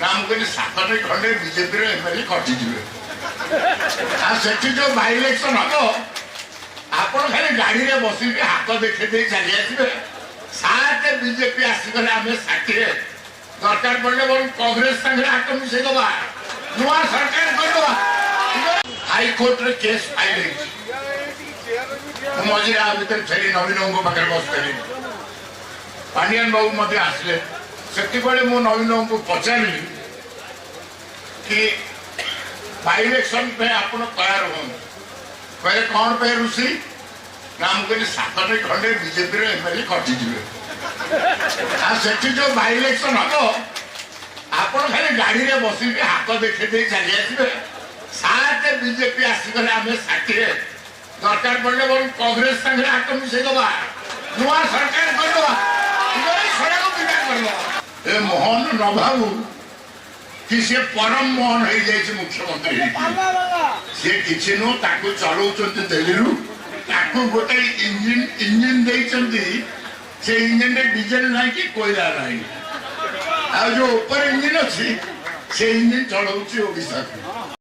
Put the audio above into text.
ନା, ମୁଁ କହିଲି 7ଟି ଖଣ୍ଡେ ବିଜେପିର ଏମଏଲଏ କଟିଯିବେ। ଆଉ ସେଠି ଯୋଉ ବାଇ ଇଲେକ୍ସନ ହବ, ଆପଣ ଖାଲି ଗାଡିରେ ବସିକି ହାତ ଦେଖେଇ ଦେଇ ଚାଲି ଆସିବେ। 7 ବିଜେପି ଆସିଗଲେ ଆମେ 60। ଦରକାର ପଡ଼ିଲେ ବରଂ କଂଗ୍ରେସ ସାଙ୍ଗରେ ହାତ ମିଶେଇ ଦବା, ନୂଆ ସରକାର କରିଦବା। ହାଇକୋର୍ଟରେ କେସ୍ ଫାଇଲ ହେଇଛି। ମୁଁ ମଝିରେ ଆ ଭିତରେ ଫେରି ନବୀନଙ୍କ ପାଖରେ ବସିଥିଲି। ପାଣ୍ଡିଆନ ବାବୁ ମଧ୍ୟ ଆସିଲେ। ସେତିକିବେଳେ ମୁଁ ନବୀନ ବାବୁଙ୍କୁ ପଚାରିଲି କି ବାଇ ଇଲେକ୍ସନ ପାଇଁ ଆପଣ ତୟାର ହୁଅନ୍ତୁ। କହିଲେ, କଣ ପାଇଁ ଋଷି? ନା, ମୁଁ କହିଲି 7ଟି ଖଣ୍ଡେ ବିଜେପିର ଏମଏଲଏ କଟିଯିବେ। ଆଉ ସେଠି ଯୋଉ ବାଇ ଇଲେକ୍ସନ ହବ, ଆପଣ ଖାଲି ଗାଡିରେ ବସିକି ହାତ ଦେଖେଇ ଦେଇ ଚାଲି ଆସିବେ। 7 ବିଜେପି ଆସିଗଲେ ଆମେ 60। ଦରକାର ପଡ଼ିଲେ ବରଂ କଂଗ୍ରେସ ସାଙ୍ଗରେ ହାତ ମିଶେଇ ଦବା, ନୂଆ ସରକାର କରିଦବା, ଶଳାକୁ ବିଦା କରିଦବା। ଏ ମୋହନ ନ ଭାବୁ କି ସେ ପରମ ମୋହନ ହେଇଯାଇଛି ମୁଖ୍ୟମନ୍ତ୍ରୀ ହେଇକି। ସିଏ କିଛି ନୁହଁ, ତାକୁ ଚଲଉଛନ୍ତି ଦିଲ୍ଲୀରୁ। ତାକୁ ଗୋଟେ ଇଞ୍ଜିନ ଦେଇଛନ୍ତି। ସେ ଇଞ୍ଜିନରେ ଡିଜେଲ ନାହିଁ କି କୋଇଲା ନାହିଁ। ଆଉ ଯୋଉ ଉପରେ ଇଞ୍ଜିନ ଅଛି, ସେ ଇଞ୍ଜିନ ଚଳଉଛି ଓଡ଼ିଶାକୁ।